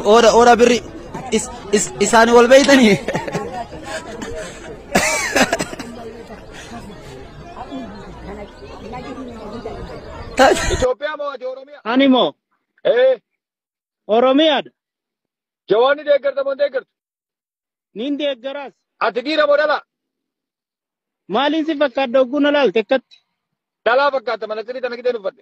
Oda oda birri is is isaanii wal beeytanii. Itoophiyaa moo ati Oromiyaa? Ani moo Ee, Oromiyaadha. Jawaarni deeggarta moo hin deeggartu? Nin deeggaraas. Ati dhiira moo dhalaa? Maaliin si fakkaadha hogguu na laalte akkatti? Dhalaa fakkaata manaxirii tana gideen uffadhe.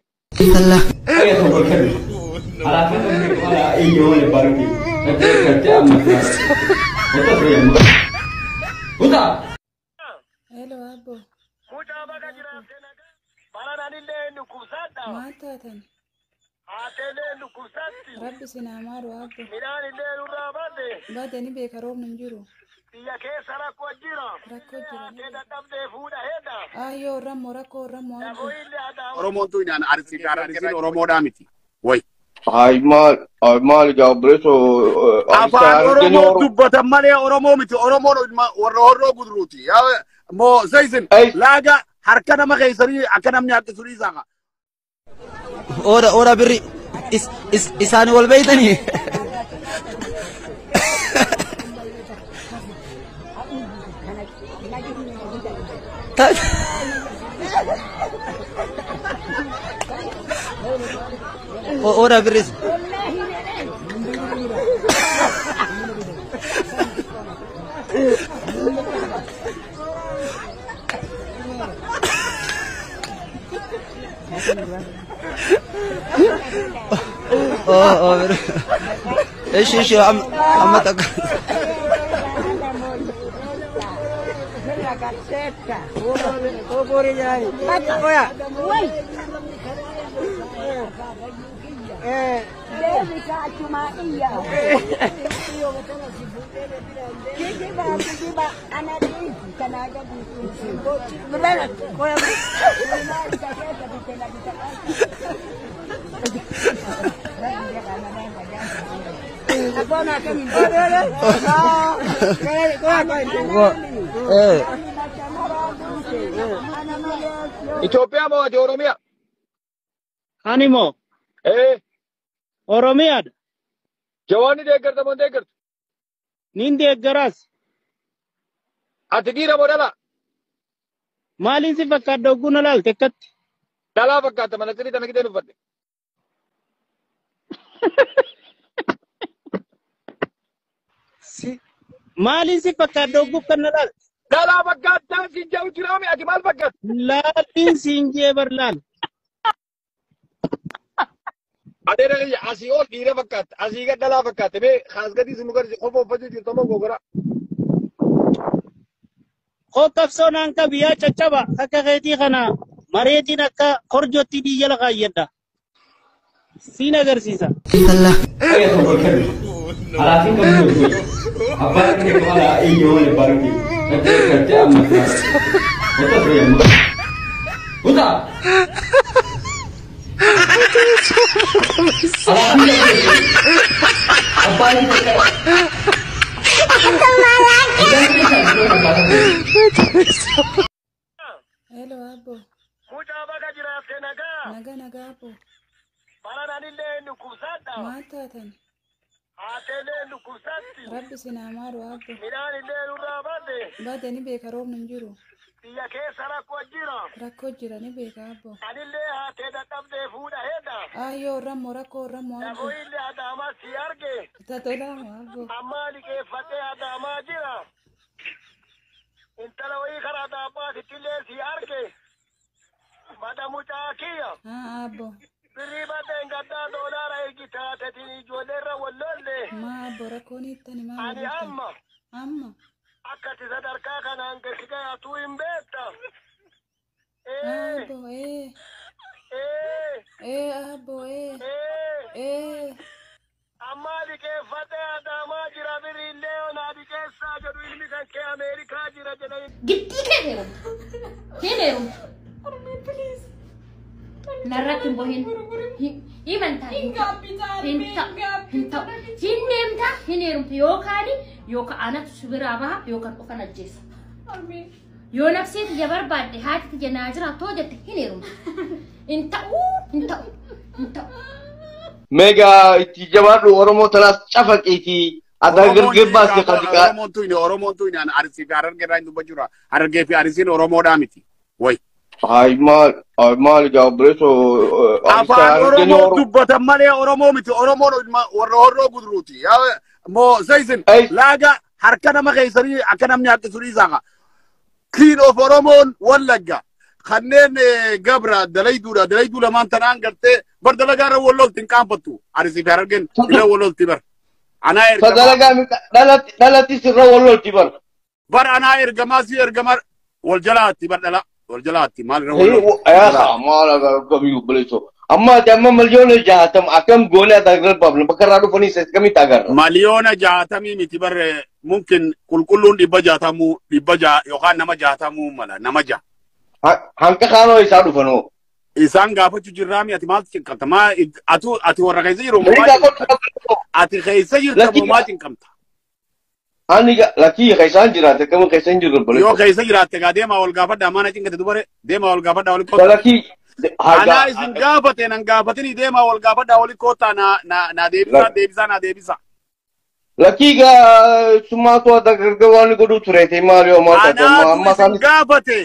Hello abbo. Mucaa baga jiraatte nagaa. Baran anillee hin dhukkubsadha. Maal taatan? Haatellee hin dhukkubsatti. Rabbi isin haa maaru abbo. Midhaan illee nurraa bade. Bade ni beeka roobni hin jiru. Biyya keessa rakkoo jira. Rakkoo jira ni Haatee beeka. dadhabdee fuudha hedda. Ayyoo rammoo rakkoo rammoo abbo. Dafoo illee adaama. Oromoon tun naan arsii fi arsiin Oromoodhaa miti. Way. Ay maal ay maal gaabreeto Afaan Oromoo dubbatan malee Oromoo miti. Oromoon warra horroo gudruuti. Moo zayzin Ay. laaga harka nama keessanii akka namni harkisu dhiisaa. Oda oda birri is is isaanii wal beeytanii. Oda birri. Oh oh birri. Ishi ishi amma takka. Eh. Itoophiyaa moo ati Oromiyaa? Ani moo Ee, Oromiyaadha. Jawaarni deeggarta moo hin deeggartu? Nin deeggaraas. Ati dhiira moo dhalaa? Maaliin si fakkaadha hogguu na laalte akkatti? Dhalaa fakkaata manaxirii tana gideen uffadhe. Maaliin si fakkaadha hogguu kan na laalte? Dhalaa fakkaattaa siin jedhu jiraame ati maal fakkaatta? Laalliin siin jee bar laal. Adeera kiyya asii ol dhiira fakkaatta asii gad dhalaa fakkaatte mee kaas gadii si nu garsiise qofa uffachuu jirtu moo gogora? Koo qabsoo naan qabi yaa caccaba akka keetii kana mareetiin akka korjootti biyya lafa kaayyadha. Siin agarsiisa. Hello abbo. Mucaa baga jiraatte nagaa. Naga nagaa abbo. Baran anillee hin dhukkubsadha. Maal taatan? Haatellee hin dhukkubsatti. Rabbi isin haa maaru abbo. Midhaan illee nurraa bade. Bade ni beeka roobni hin jiru. Biyya keessa rakkoo jira. Rakkoo jira ni beeka abbo. Anillee haatee dadhabdee fuudha hedda. Ayyoo rammoo rakkoo rammoo abbo. Dafoo illee adaamaa si arge. Tatolaamu abbo. Ammaa liqeeffadhee adaamaa jira. Intala wayii karaa adaabbaatitti illee si arge. Bada mucaa kiyya. Haa abbo. Birrii badda hin gaddaa doolaara ergi taatetiin ijoolleerra wallolle. Maa abbo rakkoon hiittani maa Ani wal amma Amma. akka ati sadarkaa kanaan gadi gahatuu hin beekta. Haa Ee, abbo ee. ee, Ee abbo ee. ee. Ee. Ammaa liqeeffadhee adaamaa jira birrii illee onaa liqeessaa jedhu ilmi kan kee Ameerikaa jira jedhanii. Giddii kee heerumtu. Hin heerumtu. Narratti hin bohin. Himantaa hin ta'u. Hin ta'u. Hin ta'u. Hin deemta hin heerumtu yookaan yookaan anatu si biraa baha yookaan ofan ajjeesa. Yoo nafsee tiyya barbaadde haati tiyya naa jiraatoo jette hin heerumtu. Hin ta'u hin ta'u hin ta'u. Meegaa itti jabaadhu Oromoo tanaas cafaqiitii adaa gargar baasee kan Oromoon tuyne Oromoon tuyne an Arsii fi Harargee irraa hin dubbachuu jira. Harargee fi Arsiin Oromoodhaa miti. Wayi. Ay maal ay maal gaa obboleessoo Afaan Oromoo dubbatan malee Oromoo miti. Oromoon warra horroo gudruuti. Moo zaysin laaga harka nama keessanii akka namni harkisu dhiisaa. Kiin of Oromoon Wallagga. Kanneen gabra dalayduudha dalayduu lamaan tanaan gartee bar dalagaa irra wallolti hin qaanfattu. Arsii fi Harargeen irra wallolti bar. Anaa ergamaa. Dalagaa dhalatti sirra wallolti bar. Bar anaa ergamaa si ergamaa wal jalaatti bar dhala wal jalaatti maal irra wallolti. Yaa maal agarra obboleessoo. Amma ati amma 60,000,000 akkam goone ati agarra baafna bakka irraa dhufanii akkamitti agarra. 60,000,000 miti bar mumkin qulqulluun 600 600 yookaan nama 60 mala nama 6. Hanqa kaanoo isaa dhufanoo. Isaan gaafachuu jirraami ati maaltu cinqamta? Maa atu ati warra keessa jiru moo ati keessa jirta moo maa cinqamta? Ani lakkii keessaan jiraate akkam keessa hin jirru obboleessoo. Yoo keessa jiraatte gaa deemaa wal gaafadhaa maana cinqate dubare deemaa wal gaafadhaa wal koottaa. Lakkii Anaa isin gaafate nan gaafatini deemaa wal gaafadhaa wal koottaa na deebisaa deebisaa na deebisaa. Lakkii gaa sumaatu adda gargar waan godhuu tureeti maal yoo maal taate amma isaan gaafate.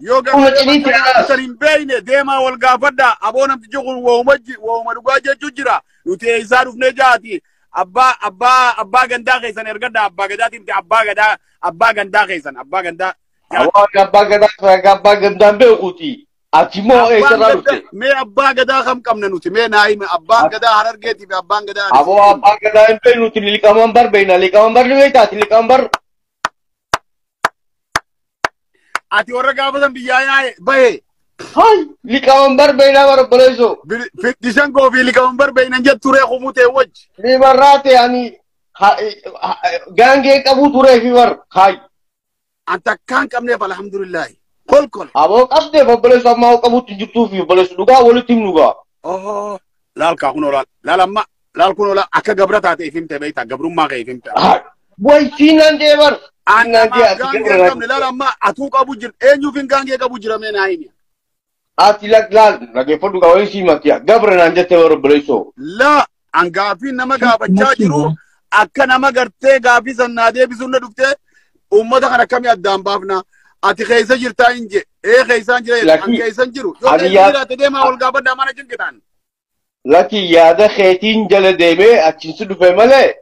Yoo gaafate hin beekne deemaa wal gaafadhaa aboo namtichi kun waa'uma dhugaa jechuu jira nuti eessaa dhufnee jaati abbaa abbaa abbaa gandaa keessan ergadhaa abbaa gadaatiin abbaa gadaa abbaa gandaa keessan abbaa gandaa. Abbaa gadaa abbaa gandaan beekuuti. Ati moo eessarraa dhufte? Mee abbaa gadaa kam qabna nuti? Mee naa himi abbaan gadaa Harargeetii fi abbaan gadaa Arsii. Aboo abbaan gadaa hin beeknu nuti liqaman bar beekna liqaman bar ni beektaati liqaman bar. Ati warra gaafatan biyyaa yaa'e bahe. Hay liqaman bar beekna bara obboleessoo. Fiddishan koo fi liqaman bar beeknan jettu ree kumutee wajji. Ni barraate ani gaangee qabu turee fi bar hay. Anta akkaan qabneef alhamdulillahi. Kol kol. Aboo qabdee obboleessoo ammaa qabuutti jirtuu fi obboleessoo dhugaa walitti himnu gaa. Ohoo laal kaa kunoo laal laal amma laal kunoo laal akka gabra taate ifimte beektaa gabrummaa kee ifimte. Way siinaan jee bar. Siinaan jee ati gaangee qabne laal amma atuu qabu jira eenyuuf hin gaangee qabu jira mee naa himi. Ati laal dhageeffadhu gaa wayii sii matiya gabra naan jette bar obboleessoo. Laa an gaafii nama gaafachaa jiru akka nama gartee gaafii san naa deebisuun na dhuftee uummata kana akkamii addaan baafna. Ati keessa jirtaa hin je ee keessaan jira an keessan jiru yoo keessa jiraate deemaa wal gaafadhaa mana cinqitaan. Lakki yaada keetiin jala deemee achiin si dhufe malee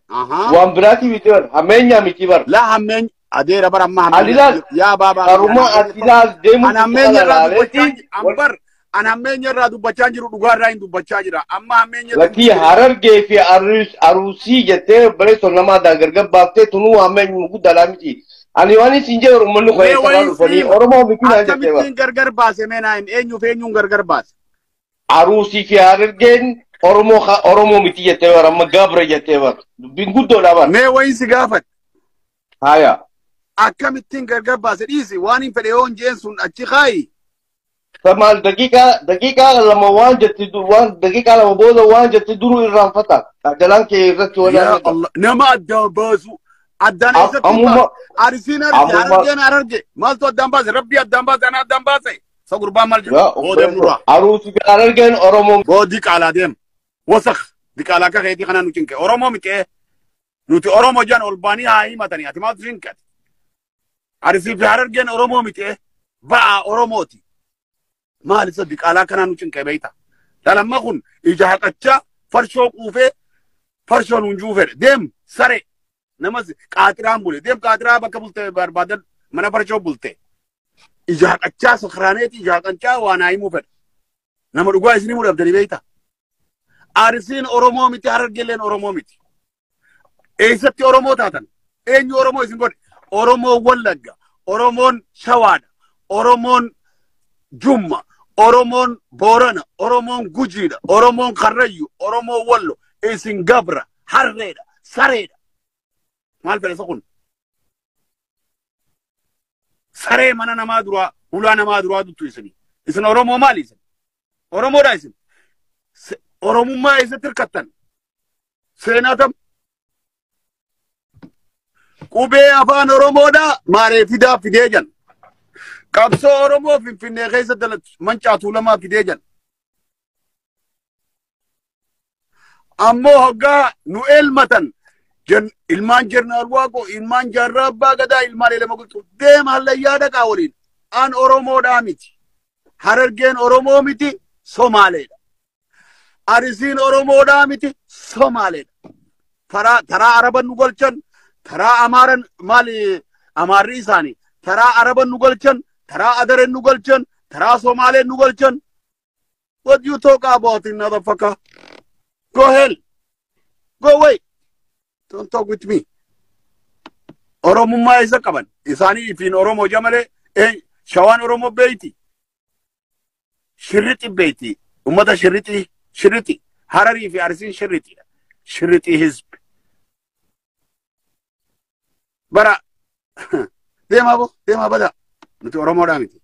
waan biraati miti bar hammeenyaa miti bar. Laa hammeenya adeera bar amma hammeenya. Ani yaa baabaa. Karuma ati laal deemuu an hammeenya irraa dubbachaa bar an hammeenya irraa dubbachaa jiru dhugaa irraa hin dubbachaa jira amma hammeenya. Lakki Harargee fi Arusii jettee obboleessoo nama addaan gargar baaftee tunuu hammeenyu guddaadhaa miti. Ani waan isin jedhu uummanni kun eessarraa dhufanii Oromoo miti naan jettee bara. Akkamittiin gargar baase mee naa himi eenyuuf eenyuun gargar baase? Arusii fi Harargeen Oromoo Oromoo miti jettee bara amma gabra jettee bara dubbiin guddoodha bara. Mee wayin si gaafadhe. Haya. Akkamittiin gargar baase dhiisi waan hin fedhe yoo hin jeen sun achi kaayi. Maal daqiiqaa 2 waan jetti waan daqiiqaa 2 booda waan jetti duruu irraanfata. Jalaan kee irratti waan. Nama addaan baasu. Addaan eessatti baase? Arsiin Arsii Harargeen Harargee maaltu addaan baase? Rabbii addaan baase ana addaan baase. Isa gurbaan maal jedhu? Boodeem nurraa. Aruusi fi Harargeen Oromoo. Boo diqaalaa deem. Wasakh diqaalaa akka keetii kana nu cinqe. Oromoo miti nuti Oromoo jedhan ol baanii haa himatanii ati maaltu cinqate? Arsii fi Harargeen Oromoo miti ba'aa Oromooti. Maal isa diqaalaa kana nu cinqe beekta? Lalamma kun ija haqachaa farshoo quufee farshoo nuun juufedhe deem saree. Namas qaaxiraan bule deem qaaxiraa bakka bulte barbaadan mana farshoo bulte ija haqachaa sakraaneeti ija haqachaa waan haa himuu fedha nama dhugaa isin himuu dhabdanii beekta. Arsiin Oromoo miti Harargeelleen Oromoo miti. Eessatti Oromoo taatan eenyu Oromoo isin godhe Oromoo Wallagga Oromoon Shawaadha Oromoon Jumma Oromoon Boorana Oromoon Gujiidha Oromoon Karrayyu Oromoon Wallo isin gabra harreedha sareedha. Maal fedha isa kun? Saree mana namaa duraa hulaa namaa duraa duttu isini. Isin Oromoo maali isin? Oromoodha isin. Oromummaa eessatti hirkattan? Seenaa tam qubee afaan Oromoodhaa maaree fidaa fidee jan. Qabsoo Oromoo Finfinnee keessa mancaa Tuulamaa fidee jan. Ammoo hoggaa nu elmatan ilmaan Jeneraal Waaqoo, ilmaan Jaarraa Abbaa Gadaa, ilmaan Elema Bultuu deema hallayyaa dhaqaa waliin. An Oromoodhaa miti. Harargeen Oromoo miti, Somaaleedha. Arisiin Oromoodhaa miti, Somaaleedha. Taraa Araban nu galchan, taraa Amaaran maali Amaarri isaanii, taraa Araban nu galchan, taraa Adaren nu galchan, taraa Somaaleen nu galchan. What you talk about in motherfucker? Go hell. Go away. Don't talk with me. Oromummaa isa qaban. Isaanii ifiin Oromoo jamalee shawaan Oromoo beeyti. Shirrixi beeyti. Ummata shirrixi shirrixi. Hararii fi Arsiin shirrixidha. Shirrixi hizbi. Bara deemaa bo deemaa bada. Nuti Oromoodhaa miti.